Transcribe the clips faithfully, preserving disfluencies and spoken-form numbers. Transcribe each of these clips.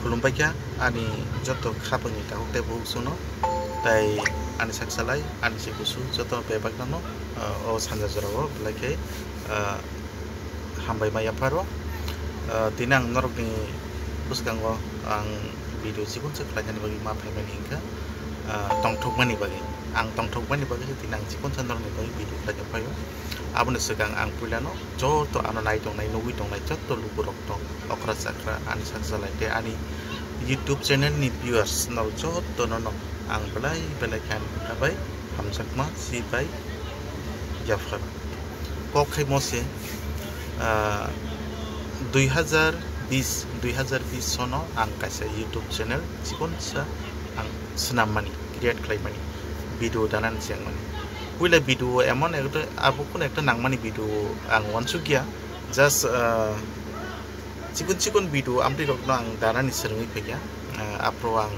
Khulumbai kha ani joto khapangni takhuk tei bukhuk songno, tei ani sak salai, ani se kusu joto bebak nano, ah, o sanja jorao belai khe, ah, hambai ma yapharo. Ah, tini ang norokni bwskango ang video chikon se khlainani bagwi ma phaimani hwnkha, ah, tongthokmani bagwi. Ang tongthokmani bagwi se tini ang chikon se norokni bagwi video khlaina phaio. Aboni swkang ang puilano joto ano nai tongnai, nugwi tongnai joto lukurok tong, okra chakra, ani sak salai tei ani YouTube channel ni viewers norok joto no no ang belai belai khe ani bwkha bai hamjakma si bai yaphar. Kok khaimo se, ah, dui hazar bis, dui hazar bis sono ang kaisa YouTube channel chikon sa ang swnam mani, create khlai mani, video danani cheng mani. Puila video emon ekta, abo kun ekta nangmani video ang uansukya, just, ah, chikon chikon video amtwi rokno ang danani swrwngwi phaikha. Ah, aphuru ang,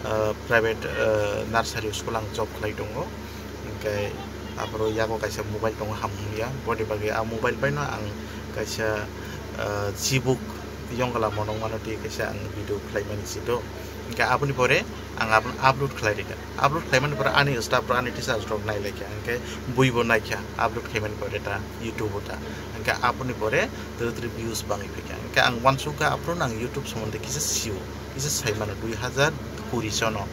ah, private, ah, nursery school ang job khlai tongo. Hwnkhe aphuru yago kaisa mobile tongo, ham wngya, boni bagwi a mobile bai no ang kaisa, ah, chibuk yongla monok mano twi kaisa ang video khlai mani si do. Hwnkhe aboni pore ang abo upload khlai rikha. Upload khlaimani pore ani staff rok, ani teachers rok nai laikha. Hwnkhe buibo naikha upload khlaimani pore ta YouTube o ta. Hwnkhe aboni pore twrwk twrwk views bangwi phaikha. Hwnkhe ang uansukha aphuru no ang YouTube somonde kisa sio, kisa sai mano dui hazar kuri sono.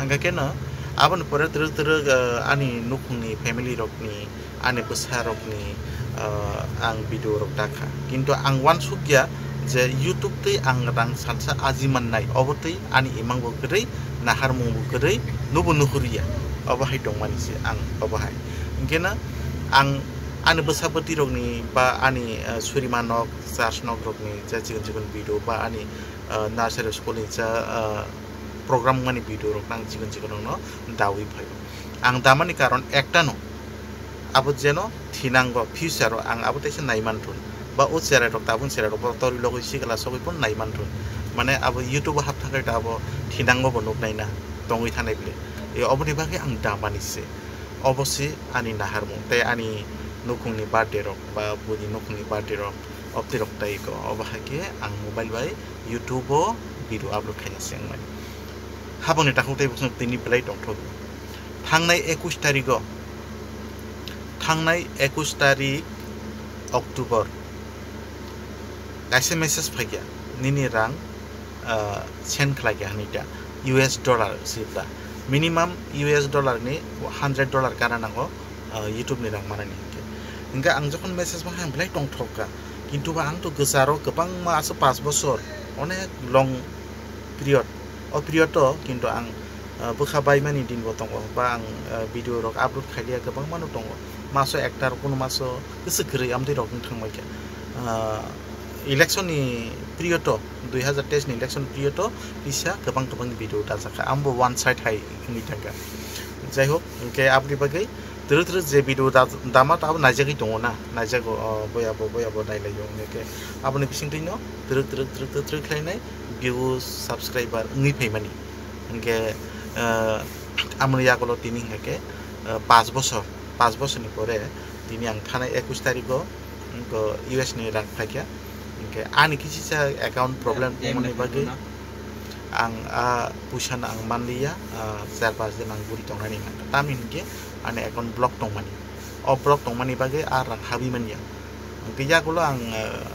Hwnkhe keno aboni pore twrwk twrwk, ah, ani nukhungni family rokni, ani bwsa rokni, ah, ang video rok dakha. Kintu ang uansukya je YouTube twi ang rang salsa aji mannai, obo twi ani imang bo kwrwi, naharmung bo kwrwi, nubo nuhurya, obo hai tongmani se ang obo hai. Hwnkhe no ang ani bwsa bwtwi rokni ba ani, ah, surima nok, church nok rokni je chikon chikon video ba ani, ah, nursery school ni cha, ah, program wngmani video rok nang chikon chikon rokno dawi phaio. Ang damani karon ekta no, abo jeno thinango future o ang abo teisa naimanthun, ba o cherai rok tabuk cherai rok bo torwi logwi sikla sogwi pon naimanthun, mane abo YouTube o hap thangkhe ta abo thinango bo nuknai na tongwi thanai bile. E oboni bagwi ang damani se, obo se ani naharmung tei ani nukhungni birthday rok ba buini nukhungni birthday rok. Obtwi rok tai ko, obo hai khe ang mobile bai YouTube o video upload khaina se wngmani. Habangni takhuk tei bwswk tini belai tongthok. Thangnai ekush tarik o, thangnai ekush tarik October, kaisa message phaikha, nini rang, ah, send khlaikha hinwi ta, U S dollar sibla. Minimum U S dollar ni hundred dollar kana nango, ah, YouTube ni rang manani hinkhe. Hinkhe ang jokhon message mankha ang belai tongthok kha. Kintu ba ang to gwcharo kwbangma aswk paanch bochor, onek long period. O period o kintu ang, ah, bwkha baimani din bo tongo, ba ang, ah, video rok upload khailiya kwbangma no tongo. Maso ekta rok, kuno maso kwchwk kwrwi amtwi rok wng thangbai kha. Ah, election ni period o, dui hazar teis ni election period o kisa kwbang kwbang video dajak kha. Ambo one side hai wngwi thang kha. Jai hok, hinkhe aboni bagwi twrwk twrwk je video da-, dama to abo naijagwi tongo na, naijago, o, boya bo, boya bo nailaio, hinkhe aboni bisingtwi no twrwk twrwk, twrwk twrwk, twrwk khlainai views, subscriber wngwi phaimani. Hinkhe, eh, amoni yagulo tini hinkhe, eh, paanch bochor, paanch bochorni pore tini ang thanai ekush tarikgo, hinkhe U S ni rang phaikha. Hinkhe ani kisa account problem wngmani bagwi ang a puisa no ang manliya, ah, char paanch din ang guri tongnani mankha. Tamni hinkhe ani account block tongmani. O block tongmani bagwi a rang habwi manya. Hinkhe yagulo ang, ah,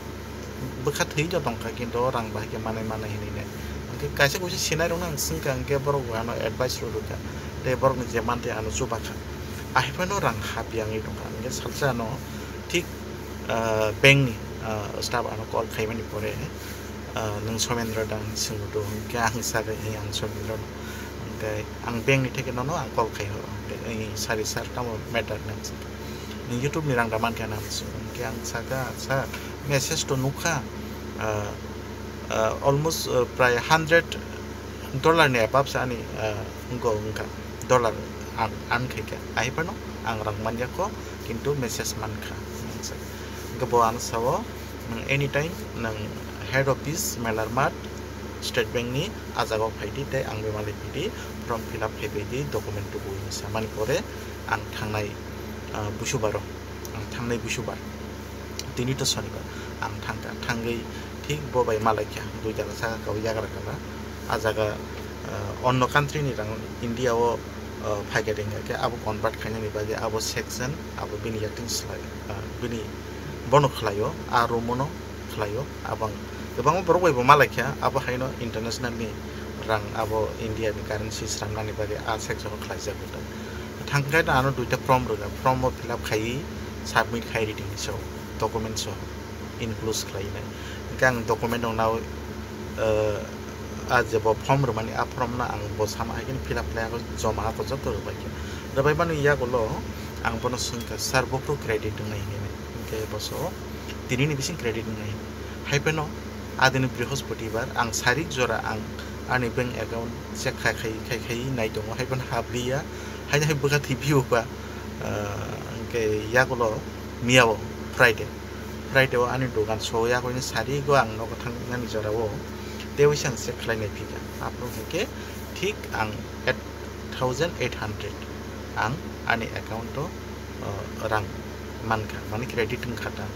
bwkha thwi no tongkha, kintu o rang bahai khe manai manai hinwi nai. Hinkhe kaisa kuisa sinai rokno ang swngkha, hinkhe borok bo ano advice rw rwkha. Tei borokni je mantwi ano chubakha. Ahai phano rang habya wngwi tongkha. Hinkhe salsa ano thik, ah, bank ni, ah, staff ano call khaimani pore, ah, "Nwng Somendra da?" hinwi swngwi do, hinkhe ang sakha, "Ee, ang Somendra no." Hinkhe ang bank ni theke nono ang call khai horo. Hinkhe, "Ee, sorry sir, tamo matter?" hinwi swngkha. "Nwng YouTube ni rang da mankha?" hinwi swngkha. Hinkhe ang sakha, "Sir, message to nukha, ah, ah, almost, ah, prai hundred dollar ni above se ani, ah, wngkha, wngkha, dollar ang earn khaikha. Ahai phano ang rang manya kho, kintu message mankha." Hinkhe bo ano sao, "Nwng anytime nwng head office Melarmat State Bank ni a jaga o phaidi tei ang bai malai phaidi, form fill up khai phaidi, document tubu," hinwi samani pore ang thangnai, ah, busubaro, ang thangnai busubar, tini to sonibar, ang thangkha, thangwi Thik bo bai malaikha, dui tala saka kabo yagra kala. A jaga, ah, onno country ni rang India o, ah, phaikha de hingkha khe abo convert khainani bagwi abo section, abo bini yaktwng slai, ah, bini bono khlaio, a room o no khlaio. Abang kwbangma borok bai bo malaikha, abo haino international ni rang abo India ni currency swnamnani bagwi a section o khlaijak. Thangkhe ano duita form rwkha, form o fill up khaiwi submit khai riding so documents o include khlainai. Hingke ang document rok nao, eh, a je bo form rwmani, a form no ang bo sama hai khe fill up khlai, joma ako joto rwbai khe. Rwbai mani yagulo ang bono swngkha, "Sir, bo phuru credit wngnai?" hinwi. Hingke bo so, "Tini ni bising credit wngnai." Hai phano adini Brihospatibar ang sarik jora ang ani bank account check khai khai, khai khai nai tongo, hai phano habliya, haino hai bwkha thwi phiyokha. Ah, hingke yagulo miyao Friday, Friday o ani dogan so yago ni sari go ang nogo thangnani jora o tei waisa ang check khlai nai phika. Aphuru hingke thik ang eight thousand eight hundred ang ani account o, ah, rang mankha, mani credit wngkha ta.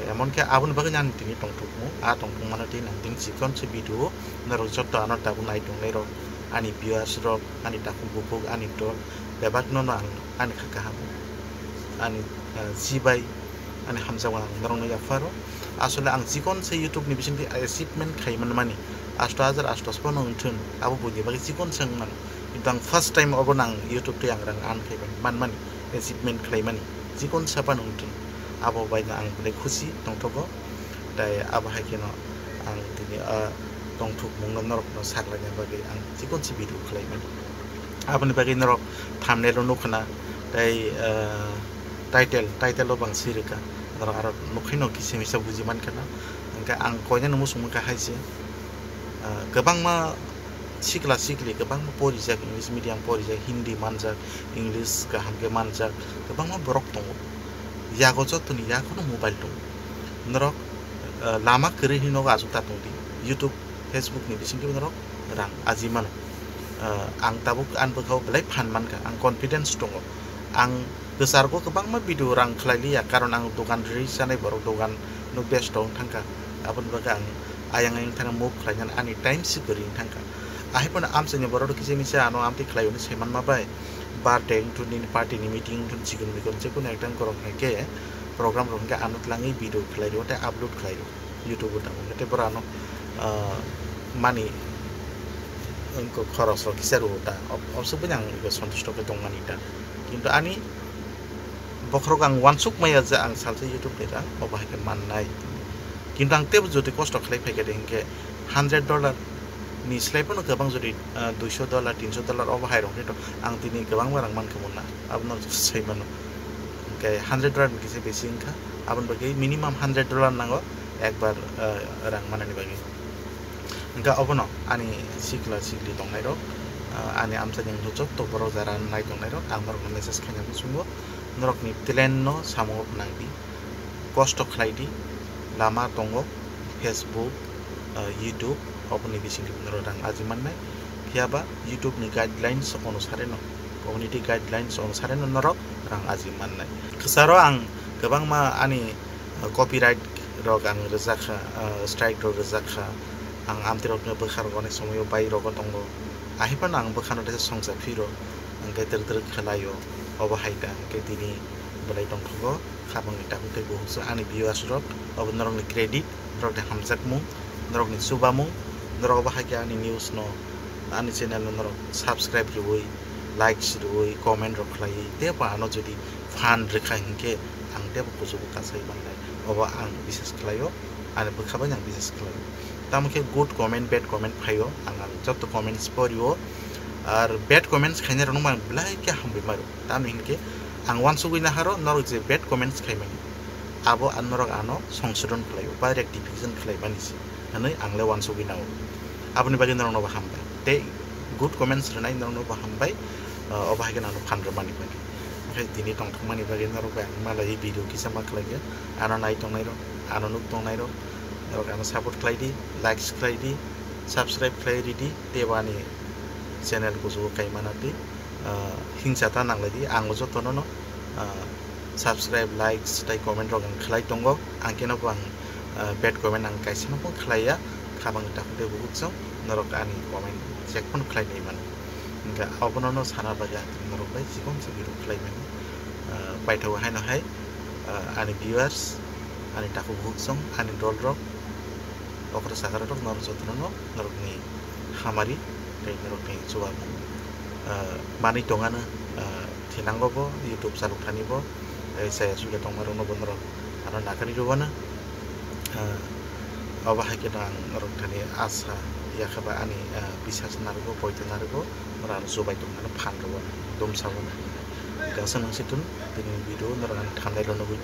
Emon khe aboni bagwi ani tini tongthokmung, a tongthokmano tei nang tini chikon se video norok joto ano tabuk nai tongnai rok, ani viewers rok, ani takhuk bukhuk, ani dol, bebakno no ang ani kha kaham, ani, ah, chibai, ani hamjakma ang norokno yapharo. Asole ang chikon se YouTube ni bisingtwi achievement khai manmani, asto hajar asto sopano wngthun, abo buini bagwi chikon se wngmano. Kintu ang first time obono ang YouTube twi ang rang earn khai manmani, achievement khlai mani, chikon sapano wngthun, abo baino ang belai khusi tongthogo. Tai abo hai kheno ang tini a tongthokmungno norokno saklaina bagwi ang chikon se video khlai mani. Aboni bagwi norok thumbnail o nukha na, tai, ah, title, title o bang swi rwkha. Norok aro nukhaino kisa misa buji mankha na. Hingke ang koineno muchung mankha hai se, ah, kwbangma sikla sikli kwbangma porijak, English medium porijak, Hindi manjak, English kaham khe manjak, kwbangma borok tongo. Yago jotoni yagono mobile tongo. Norok, ah, lama kwrwi hinwi nogo achuk ta tongdi. YouTube, Facebook ni bisingtwi norok rang aji mano. Ah, ang tabuk ani bwkhao belai phan mankha, ang confidence tongo. Ang kwchargo kwbangma video rang khlai liya, karon ang dogan ri chanai borok, dogan no besto wng thangkha, aboni bagwi ang ayang ayang thangna move khlainani ani time se kwrwi wng thangkha. Ahai phano amchaini borok rok kisa misa ano amtwi khlai hwnwi sai manma bai, birthday wngthun, nini party ni meeting wngthun, chikon mikon je kono ekta wngkhorok hai khe program rok hwnkhe ano twlangwi video khlai rwo tei upload khlai rwo. YouTube o tamo, tei borok ano, ah, mani wngkha, khoros rok kisa rwo ta, ob-, obwswk bai ang ego sontusto khe tongmani ta. Kintu ani bokhorok ang uansuk maya je ang salsa YouTube ni rang obo hai khe mannai. Kintu ang teibo jodi kosto khlai phai khe de hinkhe hundred dollar ni slai phano kwbang jodi, ah, duiso dollar, tinso dollar obo hai rok khe to ang tini kwbangma rang mankha mona, abono sai mano. Hinkhe hundred dollar ni kisa besi wngkha, aboni bagwi minimum hundred dollar nango ekbar, ah, rang manani bagwi. Hinkhe obono ani sikla sikli tongnai rok, ah, ani amchaini wngkha jotto borok jara nai tongnai rok, ang norokno message khaina muchungo, norokni talent no samung o nangdi, kosto khlai di, lama tongo, Facebook, ah, YouTube, oboni bisingtwi norok rang aji mannai. Phiyaba YouTube ni guidelines onusare no, community guidelines onusare no norok rang aji mannai. Kwcharo ang kwbangma ani, ah, copyright rok ang rwjak kha, ah, strike rok rwjak kha. Ang amtwi rokno bwkha rok onek somoyo bai rogo tongo. Ahai phano ang bwkhano teisa songcha phiro, hwnkhe dwr dwr khlaio, obo hai ta, hwnkhe tini belai tongthogo. Khabangni takhuk tei bukhuk se ani viewers rok, obo norokni credit, norokni hamjakmung, norokni chubamung, norok obo hai khe ani news no, ani channel no norok subscribe rwui, likes rwui, comment rok khlaiwi, tei bo ano jodi fan rwkha hinkhe ang teibo kuchugo kasai manlai, obo ang bisas khlaio, ani bwkha bai ang bisas khlaio. Tamo khe good comment, bad comment phaio, ang, ang joto comments porio, ar bad comments khainai rokno ang belai khe hambai maro. Tamni hinkhe ang uansugwi naharo norok je bad comments khaimani, abo ang norok ano songsodon khlaio ba rectification khlaimani se hwnwi ang le uansugwi nango. Aboni bagwi norokno bo hambai. Tei good comments rwnai norokno bo hambai, ah, obo hai khe nangno phan rwmani bagwi. Onkhe tini tongthokmani bagwi norok bai ang malai video kisa ma khlaikha. Ano nai tongnairok, ano nuk tongnairok, norok ano support khlai di, likes khlai di, subscribe khlai ridi, tei bo ani channel kuchugo kaimana twi, ah, hingsa ta nanglai di, ang bo jotono no, ah, subscribe, likes tei comment rok ang khlai tongo, ang khe no bo ang, Bad comment ang kaisa no bo khlai ya, khabang takhuk de buhuk chwng norok ani comment check phano khlai nai mano. Hingkha abono no sana bagwi ang norok bai chikon se video khlai mano. Paithago haino hai ani viewers, ani takhuk buhuk chwng, ani dol rok, okra sakra rok norok jotono no norokni hamari tei norokni chubachu manwi tongano thinango bo YouTube chalok thani bo chaya suya tongma rokno bo norok ano nakarwi rwbano. Obo hai kheno ang norok thani asa yakhe ba ani bisas narwgo, poito narwgo, norok ano chubai tongmano phan rwbano, dumsa bono. Kaisa nung situng tini video norok ano thanai rw nugwi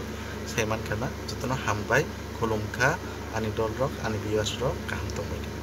sai mankha na jotono hambai khulumkha ani dol rok, ani viewers rok kaham tongbai di.